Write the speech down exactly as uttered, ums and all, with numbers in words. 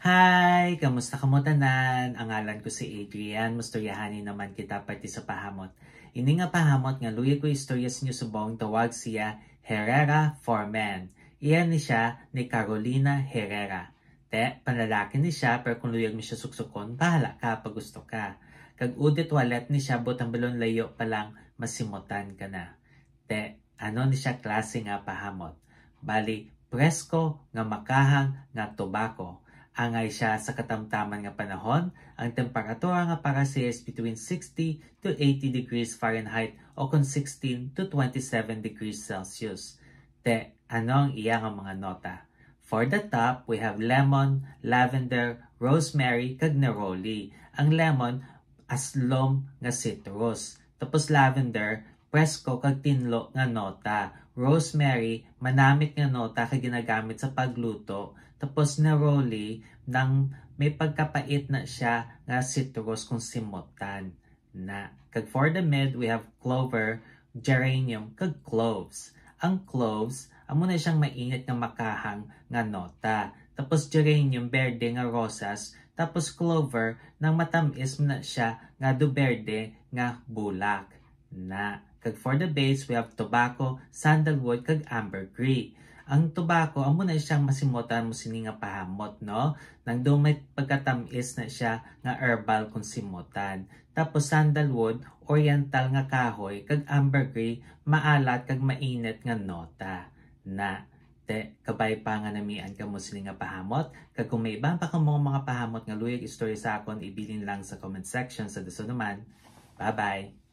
Hi! Kamusta kamo tanan? Ang ngalan ko si Adrian. Mustoryahanin naman kita parte sa pahamot. Ini nga pahamot nga luyag ko istorya sa inyo subong tawag siya Herrera for Men. Iya ni siya ni Carolina Herrera. Te, panlalaki ni siya, pero kung luyag mo siya suksukon, bahala ka pag gusto ka. Kag eau de toilette ni siya, buot hambalon layo pa lang, masimutan ka na. Te, ano ni siya klase nga pahamot? Bali, presko nga makahang nga tobako. Angay siya sa katamtaman nga panahon, ang temperatura nga para siya is between sixty to eighty degrees Fahrenheit o kon sixteen to twenty-seven degrees Celsius. Te, ano ang iya nga mga nota? For the top, we have lemon, lavender, rosemary, kag neroli. Ang lemon, aslom nga citrus. Tapos lavender, presko kag tinlo nga nota. Rosemary, manamit nga nota kag ginagamit sa pagluto. Tapos neroli, nang may pagkapait na siya nga citrus kung simutan na. Kag for the mid, we have clover, geranium, kag cloves. Ang cloves, amo na siyang mainit nga makahang nga nota. Tapos geranium, berde nga rosas. Tapos clover, nang matamis na siya nga daw berde nga bulak. Na. Kag for the base, we have tobacco, sandalwood, kag ambergris. Ang tobacco, amo na siyang masimutan mo sini nga pahamot, no? Nang daw may pagkatamis na siya nga herbal kung simutan. Tapos sandalwood, oriental nga kahoy, kag ambergris, maalat kag mainit nga nota. Na, te, kabay pa nga namian kamo sini nga pahamot, kag kung may iban pa kamo mga pahamot nga luyag istorya sa akon, ibilin lang sa comment section. Sa dason naman, bye-bye!